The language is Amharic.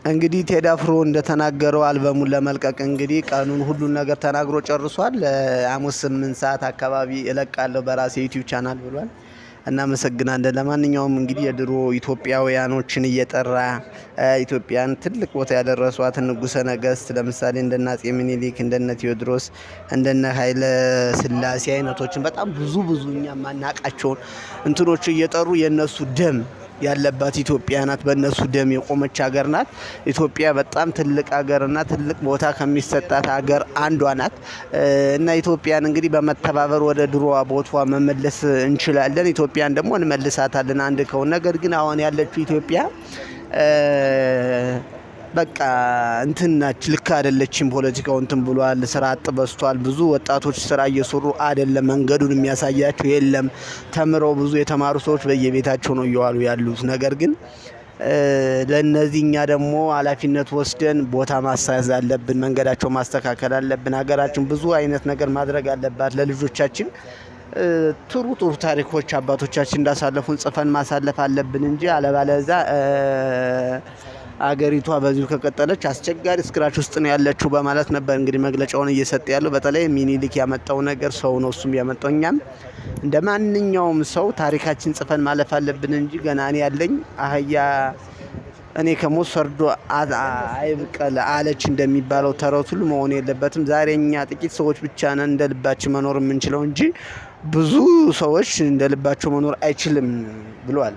እንግዲህ ቴዲ አፍሮ እንደተናገረው አልበሙን ለመልቀቅ እንግዲህ ቀኑን ሁሉን ነገር ተናግሮ ጨርሷል። ሐሙስ 8 ሰዓት አካባቢ እለቃለሁ በራሴ ዩቲዩብ ቻናል ብሏል። እናመሰግናለን። ለማንኛውም እንግዲህ የድሮ ኢትዮጵያውያኖችን እየጠራ ኢትዮጵያን ትልቅ ቦታ ያደረሷትን ንጉሰ ነገስት፣ ለምሳሌ እንደነ አጼ ሚኒሊክ፣ እንደነ ቴዎድሮስ፣ እንደነ ኃይለ ስላሴ አይነቶችን፣ በጣም ብዙ ብዙ እኛ የማናቃቸውን እንትኖች እየጠሩ የእነሱ ደም ያለባት ኢትዮጵያ ናት። በእነሱ ደም የቆመች ሀገር ናት። ኢትዮጵያ በጣም ትልቅ ሀገርና ትልቅ ቦታ ከሚሰጣት ሀገር አንዷ ናት እና ኢትዮጵያን እንግዲህ በመተባበር ወደ ድሮዋ ቦታዋ መመለስ እንችላለን። ኢትዮጵያን ደግሞ እንመልሳታለን አንድ ከሆነ። ነገር ግን አሁን ያለችው ኢትዮጵያ በቃ እንትን ናች፣ ልክ አይደለችም። ፖለቲካው እንትን ብሏል። ስራ አጥ በዝቷል። ብዙ ወጣቶች ስራ እየሰሩ አይደለም። መንገዱን የሚያሳያቸው የለም። ተምረው ብዙ የተማሩ ሰዎች በየቤታቸው ነው እየዋሉ ያሉት። ነገር ግን ለእነዚህ እኛ ደግሞ ኃላፊነት ወስደን ቦታ ማስያዝ አለብን። መንገዳቸው ማስተካከል አለብን። ሀገራችን ብዙ አይነት ነገር ማድረግ አለባት። ለልጆቻችን ጥሩ ጥሩ ታሪኮች አባቶቻችን እንዳሳለፉን ጽፈን ማሳለፍ አለብን እንጂ አለባለዛ አገሪቷ በዚሁ ከቀጠለች አስቸጋሪ scratch ውስጥ ነው ያለችው በማለት ነበር እንግዲህ መግለጫውን እየሰጠ ያለው። በተለይ ሚኒሊክ ያመጣው ነገር ሰው ነው፣ እሱም ያመጣው፣ እኛም እንደ ማንኛውም ሰው ታሪካችን ጽፈን ማለፍ አለብን እንጂ ገና እኔ ያለኝ አህያ እኔ ከሞት ሰርዶ አይብቀል አለች እንደሚባለው ተረት ሁሉ መሆን የለበትም። ዛሬ እኛ ጥቂት ሰዎች ብቻ ነን እንደ ልባችን መኖር የምንችለው እንጂ ብዙ ሰዎች እንደ ልባቸው መኖር አይችልም ብሏል።